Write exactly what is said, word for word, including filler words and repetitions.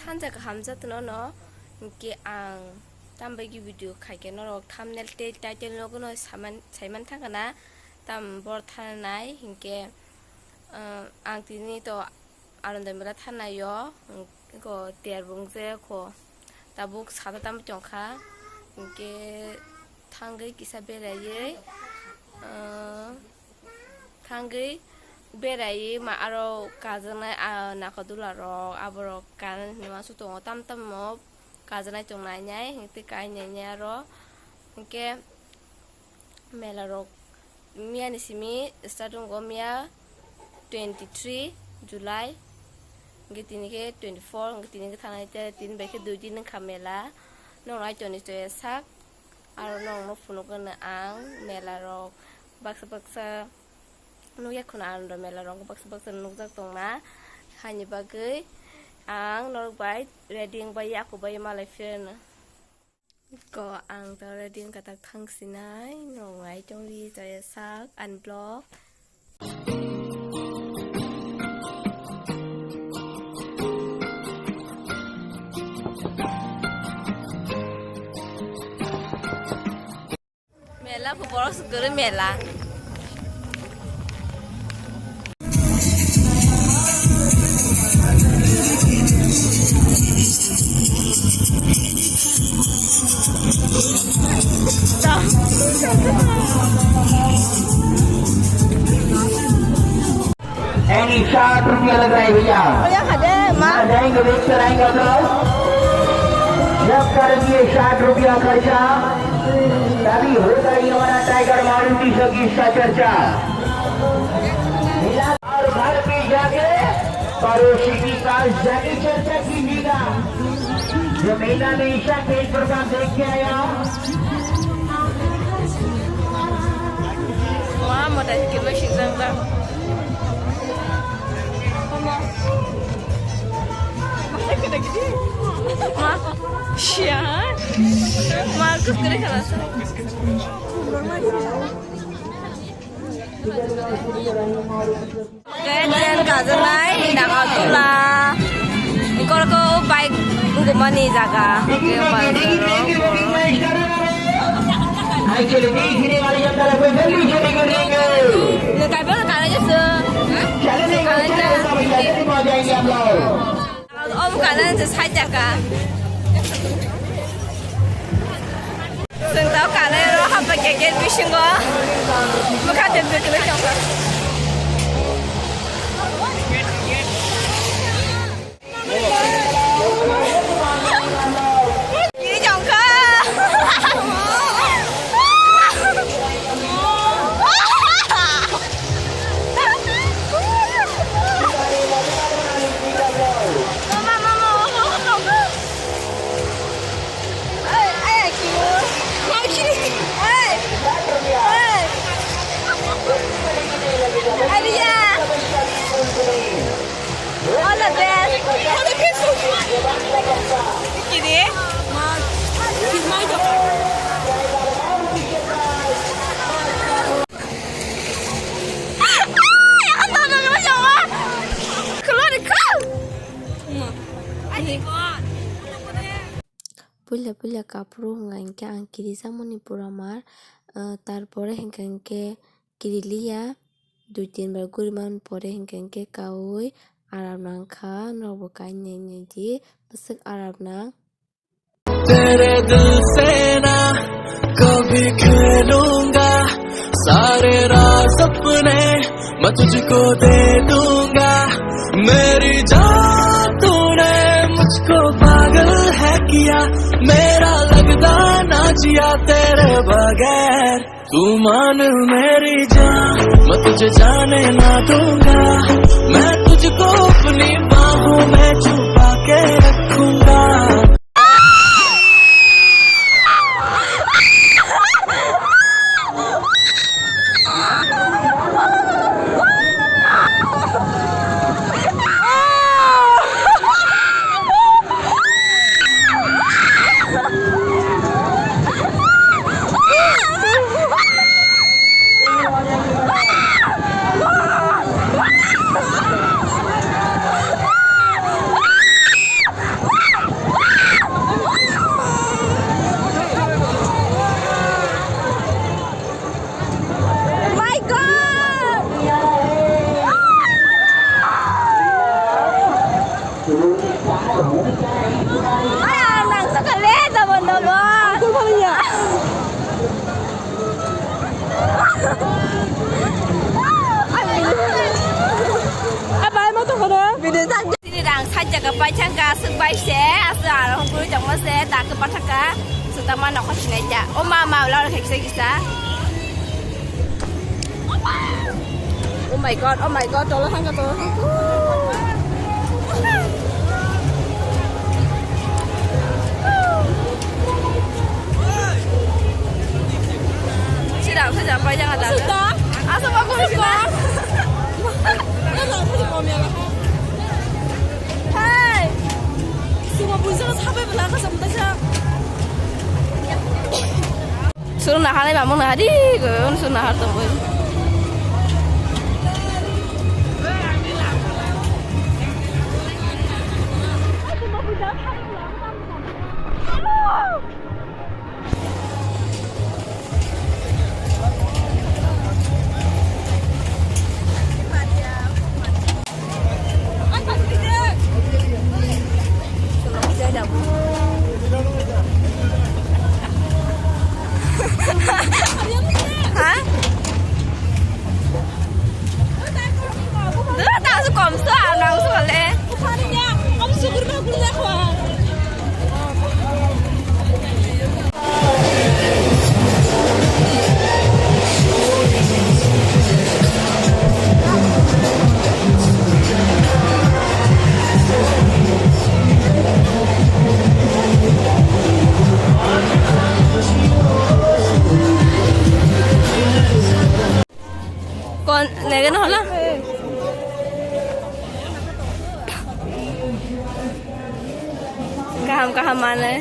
Thansa kaham jatno no, hinkhe ang tambaigi video khaikhe norok thumbnail tei title nogono saiman, saiman thangkha na, tam bor thanai hinkhe, ah, ang tini to Ananda Mela thanaio, hinkhe terbung je kho tabuk sada tamwi tongkha, hinkhe thangwi kisa beraiwi, ah, Thangwi beraiwi ma aro kajaknai, ah, nakodularok, aborok kanani hinwi uansuk tongo, tam tamo kajaknai tongnai nai, hinkhe kainai nai aro. Hinkhe melarok miyani simi start wngo, miya twenty three July, hinkhe tini khe twenty four, hinkhe tini khe thanai tini bai khe dui din wngkha mela. Noknai toni choya sak. Aro norokno phunukgwno ang melarok baksa baksa nukya khwna, aro melarok baksa baksa nukjak tongna, haini bagwi ang norok bai ready wngbai yaku bai malai phirno. Ko ang to ready wngkha tak thangsinai, norok nai tongdi choya sak unblock. Mela pho borok se kwrwi mela. यानी साठ रुपया लग रहा है भैया। भैया खा दे, माँ। आ जाएंगे, वेट कराएंगे आप लोग। जब कर दिए साठ रुपया खर्चा, तभी होगा ये हमारा टाइगर मारुति सुजुकी का चर्चा। और घर पे जाके पड़ोसी की पास जाके चर्चा कीजिएगा। जो मेला में ईशा खेल प्रोग्राम देख के आया। Wah, modai khe bai swijak jak. Ma, siya. Ma, kwrwi khalasa. Train kajaknai Nagartula. Ikorko bike bugumani jaga. Nung kaibo kanai jesu. Om kanai jesu sai jaga. Chwng tao kanai oro hapbai khe gate bisingo bwkha tei bwkha tongkha. Kiri tongkha. Mama, mama, mama, mama. Puila puila kaphuru wngkha hinkhe ang kirijakmani pura mar, ah, tarpore hinkha hinkhe kiriliya, dui tin bar guriman pore hinkha hinkhe kaui aram nangkha, norokbo kainai nai di, bwswk aram nang. तेरे दिल से ना कभी खेलूंगा, सारे राज अपने मैं तुझको दे दूंगा। मेरी जान तूने मुझको पागल है किया, मेरा लगदा ना जिया तेरे बगैर। तू मान मेरी जान, मैं तुझे जाने ना दूंगा, मैं तुझको अपनी बाहों में छुपा के रखूंगा। Ka paithang ka aswk bai se, aswk aro hungkuri tongma se, ta kwpa thaka, swtama nokha sinai ta. O ma, ma, ulo khe kisa kisa. Oh my God, oh my God, tolo thangka, tolo thangka. Sira, khe jam pai jang ada. Aswk ta? Aswk ba, aswk ba. Hey! Suma buisa sabai bela ka samta sa. Suru nahar bai mamung nahar di, gun suru nahar tong bai. Ha? Dua tak su kom su, ang nang su le. Kon, negen hola? Kaham, kaham mana?